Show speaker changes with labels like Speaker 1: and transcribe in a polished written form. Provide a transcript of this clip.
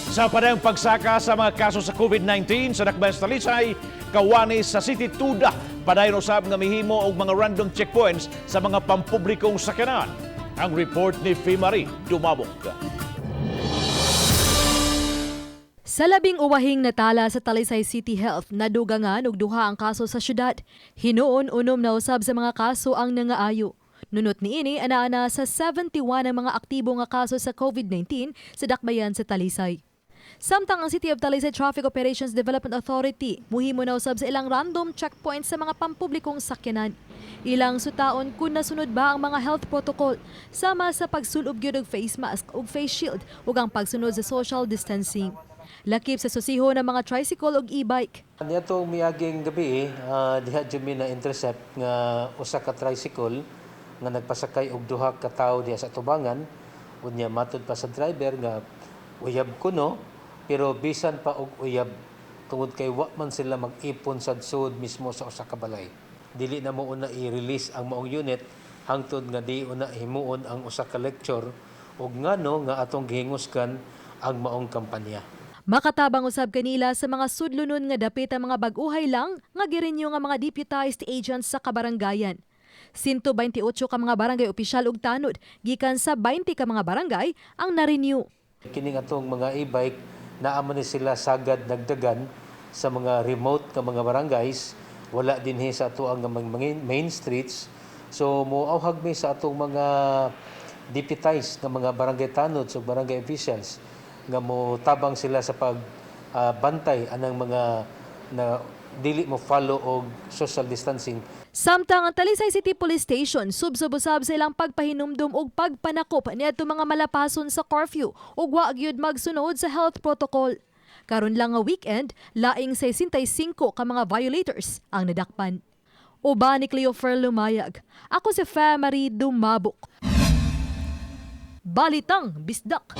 Speaker 1: Sa padayong pagsaka sa mga kaso sa COVID-19 sa Dakbayan sa Talisay, kawani sa City Tuda, padayon usab nga mihimo og mga random checkpoints sa mga pampublikong sakyanan. Ang report ni Fimari Dumabok.
Speaker 2: Sa labing uwahing natala sa Talisay City Health, nadugangan og duha ang kaso sa syudad. Hinuon 6 na usab sa mga kaso ang nangaayo. Nunot niini, ana-ana sa 71 ang mga aktibo nga kaso sa COVID-19 sa dakbayan sa Talisay. Samtang ang City of Talisay Traffic Operations Development Authority muhimo na usab sa ilang random checkpoints sa mga pampublikong sakyanan. Ilang sutaon kung nasunod ba ang mga health protocol sama sa pagsulob gyud og face mask ug face shield ug ang pagsunod sa social distancing. Lakip sa susiho ng mga tricycle ug e-bike.
Speaker 3: Niadtong miaging gabi, diha jud mi na intercept nga usa ka tricycle nga nagpasakay og duha ka tawo diha sa tubangan. Unya matud pa sa driver nga uyab kuno, pero bisan pa og uyab, tungod kay wa man sila mag-ipon sa sud mismo sa usa ka balay. Dili na mo una i-release ang maong unit hangtod nga di una himuon ang usa ka lecture ug ngano nga atong gihingusgan ang maong kampanya.
Speaker 2: Makatabang usab kanila sa mga sudlonon nga dapit ang mga bag-uhay lang nga girenew nga mga deputized agents sa kabaranggayan. 128 ka mga barangay opisyal ug tanod gikan sa 20 ka mga barangay ang na-renew.
Speaker 3: Kining atong mga e-bike, naa man ni sila sagad nagdagan sa mga remote nga mga barangays, wala dinhi sa ato ang mga main streets. So moauhag mi sa atong mga deputized nga mga barangay tanods ug barangay officials nga mo tabang sila sa pag bantay anang mga na dili mo follow og social distancing.
Speaker 2: Samtang ang Talisay City Police Station subsob-usab sa ilang pagpahinumdum og pagpanakop niadto mga malapason sa curfew ug wa gyud magsunod sa health protocol. Karon lang nga weekend, laing 65 ka mga violators ang nadakpan. Uban ni Cleofer Lumayag. Ako si Marie Dumabok. Balitang Bisdak.